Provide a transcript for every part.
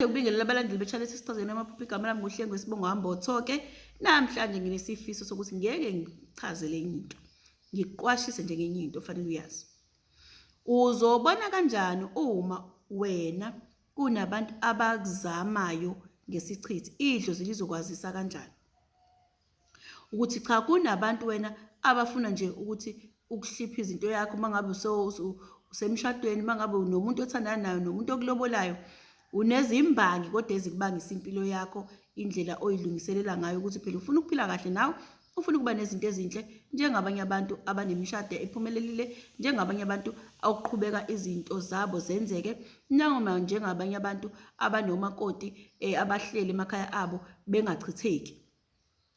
Ukubingelela abalandeli be-channel esichazeni amaphupho. Igama lami nguHlengo, isibongo Hambotho-ke. Namhlanje nginesifiso sokuthi ngeke ngichazele enye into, ngiqwashise nje ngenye into ofanele uyazi. Uzobona kanjani uma wena kunabantu abakuzamayo ngesichithi? Idlozi lizokwazisa kanjani ukuthi cha, kunabantu wena abafuna nje ukuthi ukuhlipha izinto yakho, uma ngabe usemshadweni, uma ngabe unomuntu othandana nayo, nomuntu okulobolayo, unezimbangi kodwa ezikubangisa impilo yakho, indlela oyilungiselela ngayo ukuthi phela ufuna ukuphila kahle nawe, ufuna ukuba nezinto ezinhle njengabanye abantu abanemishado ephumelelile, njengabanye abantu okuqhubeka izinto zabo zenzeke, noma njengabanye abantu abanomakoti abahleli emakhaya abo bengachitheki.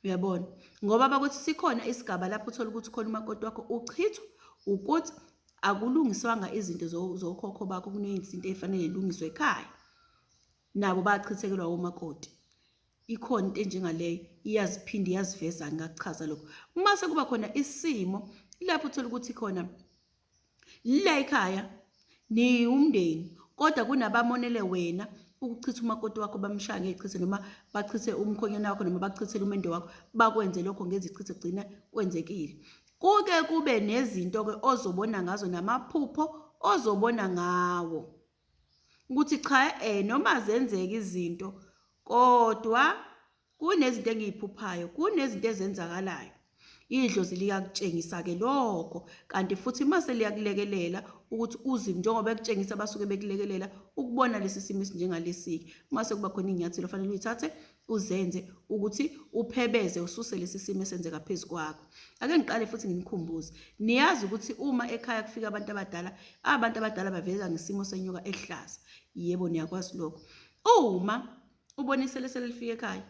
Uyabona? Ngoba bakuthi sikhona isigaba lapho uthola ukuthi khona umakoti wakho uchithwa ukuthi akulungiswanga izinto zokhokho bakho, kunezinto ey'fanele y'lungiswe ekhaya. Nabo bayachithekelwa omakoti. Ikhona into enjengaleyo, iyaziphinda iyaziveza, ngingakuchaza lokho. Mase kuba khona isimo lapho uthola ukuthi khona la ekhaya niwumndeni kodwa kunabamonele wena ukuchitha umakoti wakho, bamshaya ngey'chithe noma bachithe umkhonyana wakho noma bachithele umendo wakho, bakwenze lokho ngezichithe, kugcina kwenzekile. Kuke kube nezinto-ke ozobona ngazo namaphupho ozobona ngawo ukuthi cha, noma zenzeka izinto kodwa kunezinto engiyiphuphayo, kunezinto ezenzakalayo. Idlozi liyakutshengisa-ke lokho, kanti futhi uma seliyakulekelela ukuthi uzi, njengoba ekutshengisa basuke bekulekelela ukubona lesi simo esinjengalesi-ke. Uma sekuba khona iy'nyathelo ofanele uyithathe uzenze ukuthi uphebeze ususe lesi simo esenzeka phezu kwakho. Ake ngiqale futhi nginikhumbuze, niyazi ukuthi uma ekhaya kufika abantu abadala, abantu abadala baveza ngesimo senyoka ehlaza. Yebo, niyakwazi lokho. Uma ubona iselesele lifika ekhaya,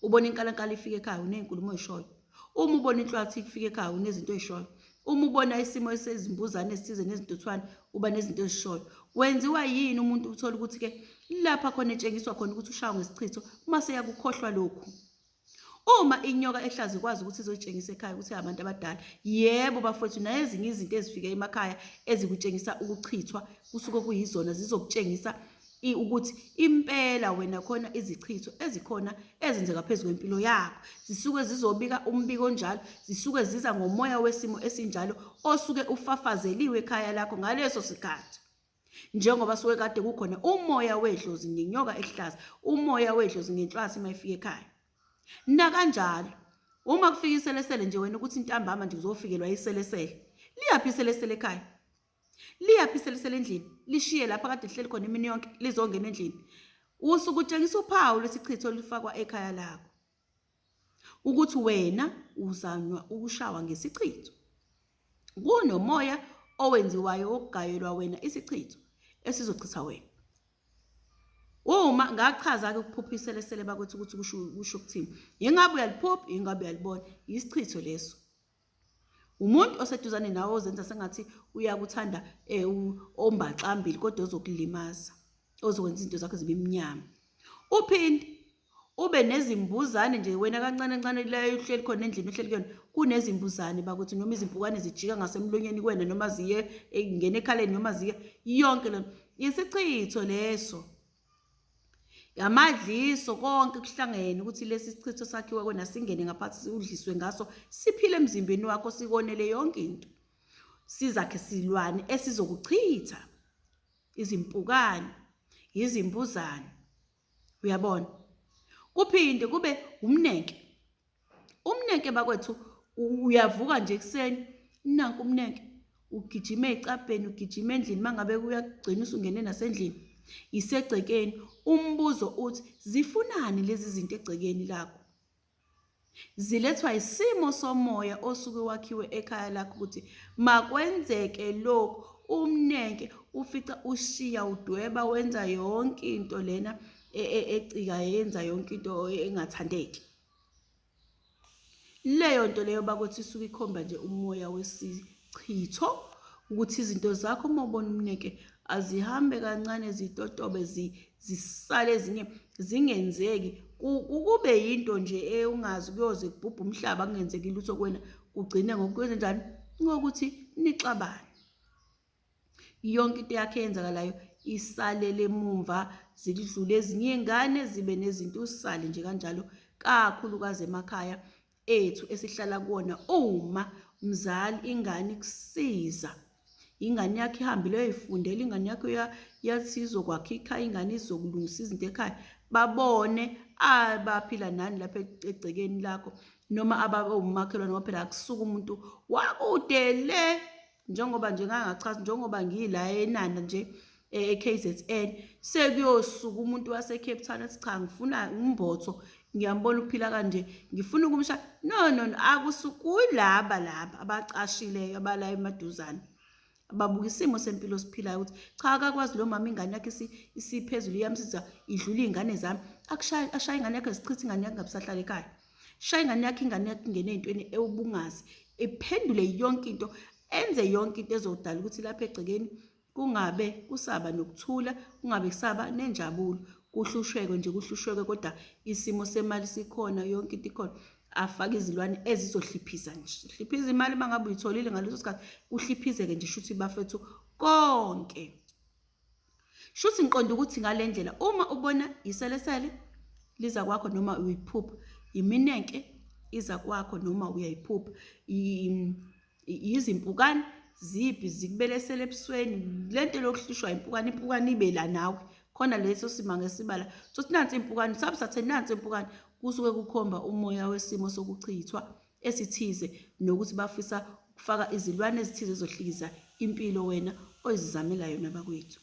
ubona inkalankala ifika ekhaya, uney'nkulumo oy'shoyo. Uma ubona inhlwathi ifika ekhaya, unezinto oy'shoyo. Uma ubona isimo esezimbuzane ezithize nezintuthwane, uba nezinto ezishoyo. Kwenziwa yini umuntu uthole ukuthi-ke lapha khona etshengiswa khona ukuthi ushawa ngesichitho, mase yakukhohlwa lokhu? Uma inyoka ehlaza ikwazi ukuthi izoyitshengisa ekhaya ukuthi abantu abadala, yebo bafowethu, nayezinye izinto ezifike emakhaya ezikutshengisa ukuchithwa kusuke kuyizona zizokutshengisa ukuthi impela wena khona izichitho ezikhona ezenzeka phezu kwempilo yakho, zisuke zizobika umbiko onjalo, zisuke ziza ngomoya wesimo esinjalo osuke ufafazeliwe ekhaya lakho ngaleso sikhathi. Njengoba suke kade kukhona umoya wedlozi ngenyoka ehlaza, umoya wedlozi ngenhlwathi uma ifika ekhaya. Nakanjalo, uma kufika iselesele nje wena ukuthi ntambama nje uzofikelwa iselesele, liyaphi iselesele ekhaya? Liyaphi iselesele endlini? Lishiye lapha kade lihleli khona imini yonke, lizongena endlini. Usuke utshengisa uphawu lwesichitho olufakwa ekhaya lakho ukuthi wena uzanywa ukushawa ngesichitho. Kunomoya owenziwayo wokugayelwa wena isichitho esizochitha wena. Uma ngachaza-ke ukuphupha iselesele bakwethu ukuthi kusho ukuthini. Ingabe uyaliphupha, ingabe uyalibona, isichitho leso. Umuntu oseduzane nawe ozenza sengathi uyakuthanda, ombaxambili kodwa ozokulimaza, ozokwenza izinto zakho zibe mnyama. Uphinde ube nezimbuzane nje wena kancane kancane leyo uhleli khona endlini uhleli kuyona, kunezimbuzane bakuthi noma izimpukane zijika ngasemlonyeni kuwena, noma ziye ngena ekhaleni, noma ziye yonke lento isichitho leso, amadliso konke kuhlangene ukuthi lesi sichitho sakhiwe kona singene ngaphansi, udliswe ngaso, siphile emzimbeni wakho, sikonele yonke into, sizakhe silwane esizokuchitha, izimpukane, izimbuzane, uyabona. Kuphinde kube umnenke. Umnenke bakwethu, uyavuka nje ekuseni, nanku umnenke ugijima ey'cabheni, ugijima endlini, uma ngabe uyagcina usungene nasendlini, isegcekeni. Umbuzo uthi zifunani lezi zinto egcekeni lakho? Zilethwa isimo somoya osuke wakhiwe ekhaya lakho ukuthi makwenzeke lokhu. Umnenke ufica ushiya udweba, wenza yonke into lena ecika, yenza yonke into engathandeki. Leyo nto leyo bakwethu isuke ikhomba nje umoya wesichitho ukuthi izinto zakho uma ubona umneke azihambe kancane, zitotobe, zisale ezinye zingenzeki, kube yinto nje ungazi kuyoze kubhubhe umhlaba kungenzeki lutho kuwena, kugcine ngokwenze njani, ngokuthi nixabane. Yonke into yakhe eyenzakalayo isalele emumva, zidlule ezinye iy'ngane zibe nezinto usale nje kanjalo, kakhulukazi emakhaya ethu esihlala kuwona. Uma mzali ingane ikusiza, ingane yakho ihambile uyoyifundela, ingane yakho yathi izokwakha ikhaya, ingane izokulungisa izinto ekhaya, babone abaphila nani lapha egcekeni lakho noma abawumakhelwane, ngoba phela akusuke umuntu wakude le. Njengoba nje ngangachaza, njengoba ngila eNanda nje e-KZN, sekuyosuka umuntu wase-Cape Town athi cha, ngifuna uMbotho, ngiyambona ukuphila kanje, ngifuna ukumsha. No, no, no, akusukulaba laba abacashileyo abala emaduzane babuka isimo sempilo siphilayo ukuthi cha, akakwazi lo mama, ingane yakhe isiphezulu, iyamsiza, idlula iy'ngane zami. Akushaye, ashaye ingane yakhe, zichithe ingane yakhe, ngabisahlala ekhaya. Shaya ingane yakhe, ingane yakhe ingene ey'ntweni ewubungazi, iphendule yonke into, enze yonke into ezodala ukuthi lapha egcekeni kungabe kusaba nokuthula, kungabe kusaba nenjabulo, kuhlushweke nje, kuhlushweke, kodwa isimo semali sikhona, yonke into ikhona. Afake izilwane ezizohliphiza nje, hliphiza imali uma ngabe uyitholile ngaleso sikhathi, kuhliphizeke nje. Shuthi bafethu konke, shuthi ngiqonda ukuthi ngale ndlela, uma ubona iselesele liza kwakho noma uyiphupha, iminenke iza kwakho noma uyayiphupha, izimpukane ziphi zikubelesela ebusweni, lento lokuhlushwa impukane, impukane ibe la nawe khona, leso simanga esibala sothi nansi impukane, sabe sathe nansi impukane, kusuke kukhomba umoya wesimo sokuchithwa esithize nokuthi bafisa ukufaka izilwane ezithize ezohlikiza impilo wena oyizizamela yona bakwethu.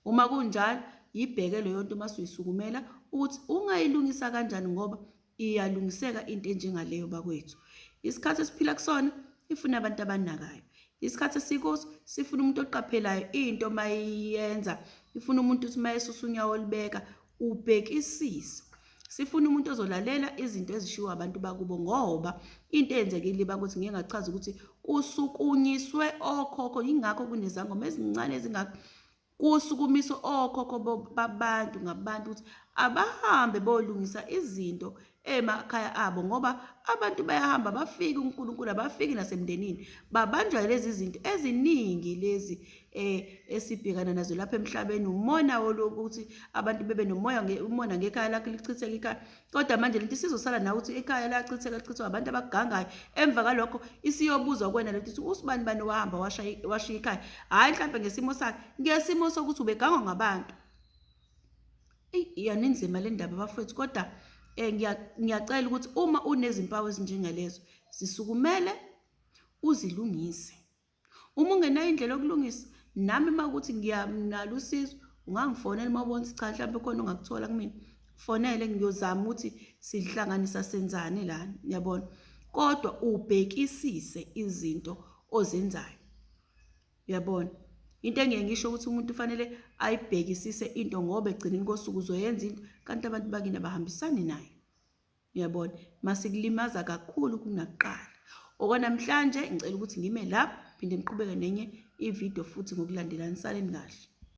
Uma kunjalo, yibheke leyo nto uma suyisukumela ukuthi ungayilungisa kanjani, ngoba iyalungiseka into enjengaleyo bakwethu. Isikhathi esiphila kusona ifuna abantu abanakayo. Isikhathi esikuso sifuna umuntu oqaphelayo into mayiyenza, ifuna umuntu ukuthi mayesusa unyawo olubeka ubhekisise. Sifuna umuntu ozolalela izinto ezishiwo abantu bakubo, ngoba into eyenzekile bakuthi ngike ngachaza ukuthi kusukunyiswe okhokho, yingakho kunezangoma ezincane ezingaka. Kusukumiswe okhokho babantu ngabantu ukuthi abahambe bolungisa izinto emakhaya abo, ngoba abantu bayahamba bafike uNkulunkulu, abafiki nasemndenini, babanjwa lezi zinto eziningi lezi esibhekana nazo lapha emhlabeni. Umona wolokuthi abantu bebe nomoya, umona ngekhaya lakhe lichitheke ikhaya, kodwa manje lento isizosala nawe ukuthi ikhaya lachitheka, lichithwa abantu abagangayo. Emva kalokho isiyobuzwa kuwena lento ukuthi usibani bani wahamba washiya ikhaya, hhayi mhlampe ngesimo sakhe, ngesimo sokuthi ubegangwa ngabantu. Eyi, iyaninzima le ndaba bafowethu, kodwa ngiyacela ukuthi uma unezimpawu ezinjengalezo zisukumele uzilungise. Uma ungenayo indlela yokulungisa, nami uma kuthi ngiyanalo usizo, ungangifonela uma ubona ukuthi cha, mhlawumbe khona ongakuthola kumina, fonele, ngiyozama ukuthi sihlanganisa senzani lana, uyabona. Kodwa ubhekisise izinto ozenzayo, uyabona. Into engiye ngisho ukuthi umuntu ufanele ayibhekisise into, ngoba ekugcineni kosuku uzoyenza into kanti abantu bakini abahambisani nayo, uyabona, masikulimaza kakhulu kunakuqala. Okwanamhlanje ngicela ukuthi ngime lapho, phinde ngiqhubeke nenye ividiyo futhi ngokulandelana. Saleni kahle.